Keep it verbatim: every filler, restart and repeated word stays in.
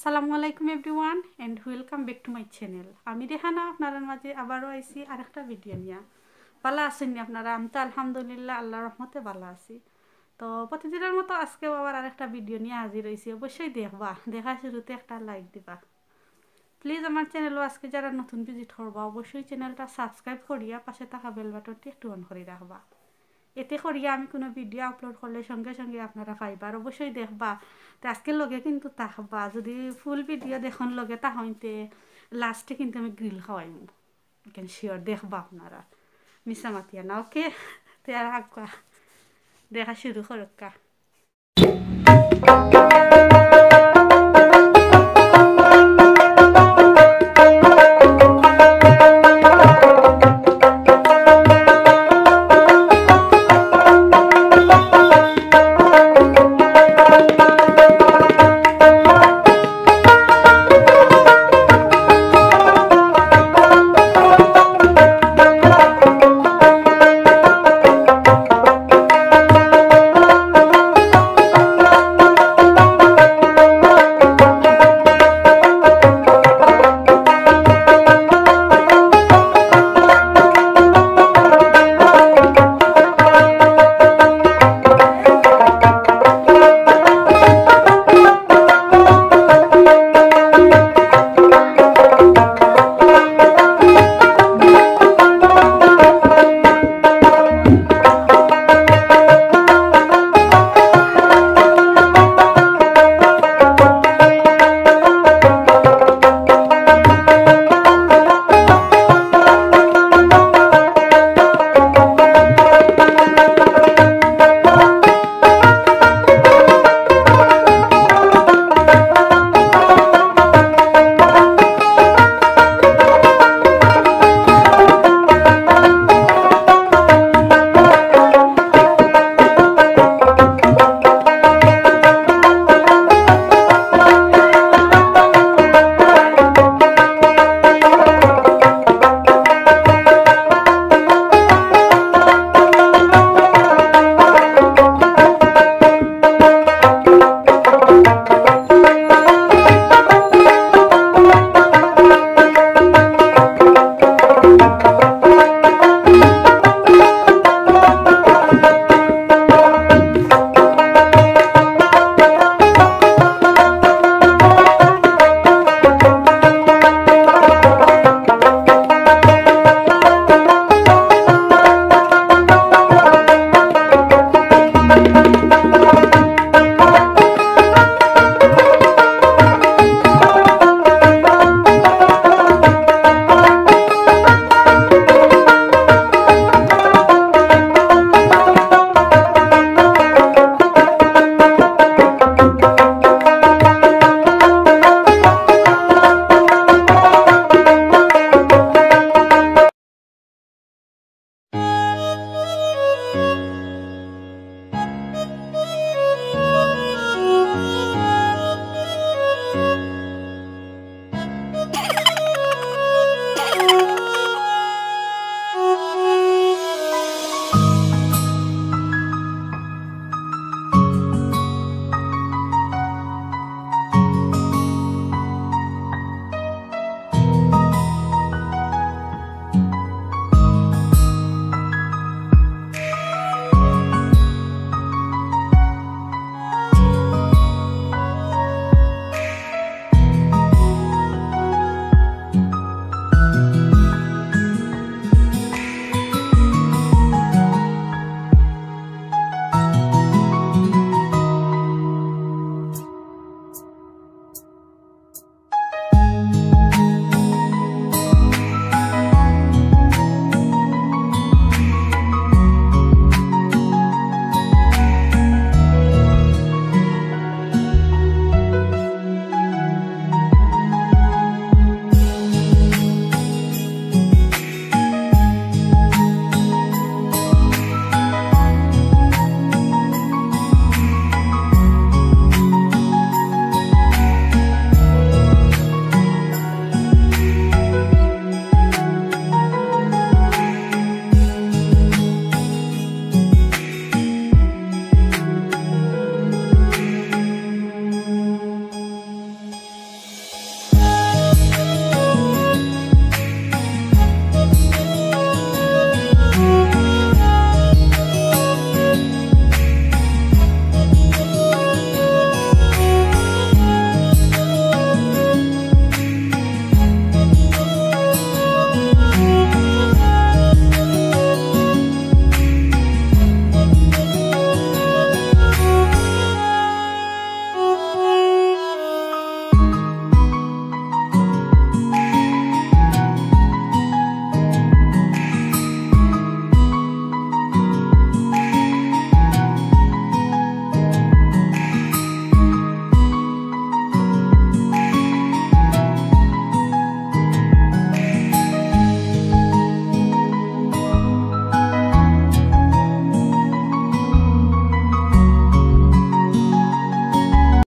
আসসালামু আলাইকুম everyone and welcome back to my channel। আমি রেহানা আপনারার মাঝে আবারও আইছি আরেকটা ভিডিও নিয়া। ভালা আছইন নি আপনারা? আমি তো আলহামদুলিল্লাহ আল্লাহর রহমতে ভালা আছি। তো প্রতিদিনের মতো আজকেও আবার আরেকটা ভিডিও নিয়া হাজির অইছি। অবশ্যই দেখবা, দেখার শুরুতে একটা লাইক দিবা। প্লিজ আমার চ্যানেলও আজকে যারা নতুন ভিজিট করবা, অবশ্যই চ্যানেলটা সাবস্ক্রাইব করিয়া পাশে থাকা বেল বাটনটি একটু অন করি রাখবা। এতে করিয়া আমি কোনো ভিডিও আপলোড করলে সঙ্গে সঙ্গে আপনারা পাইবা। আর অবশ্যই দেখবা, তো আজকে লগে কিন্তু থাকবা। যদি ফুল ভিডিও দেখইন, লগে থাকইন, তে লাস্টে কিন্তু আমি গ্রিল খাওয়াইমু। You can sure দেখবা আপনারা, মিছা মাতিয়া না। ওকে, তে আর আগুয়া দেখা শুরু করুক্কা।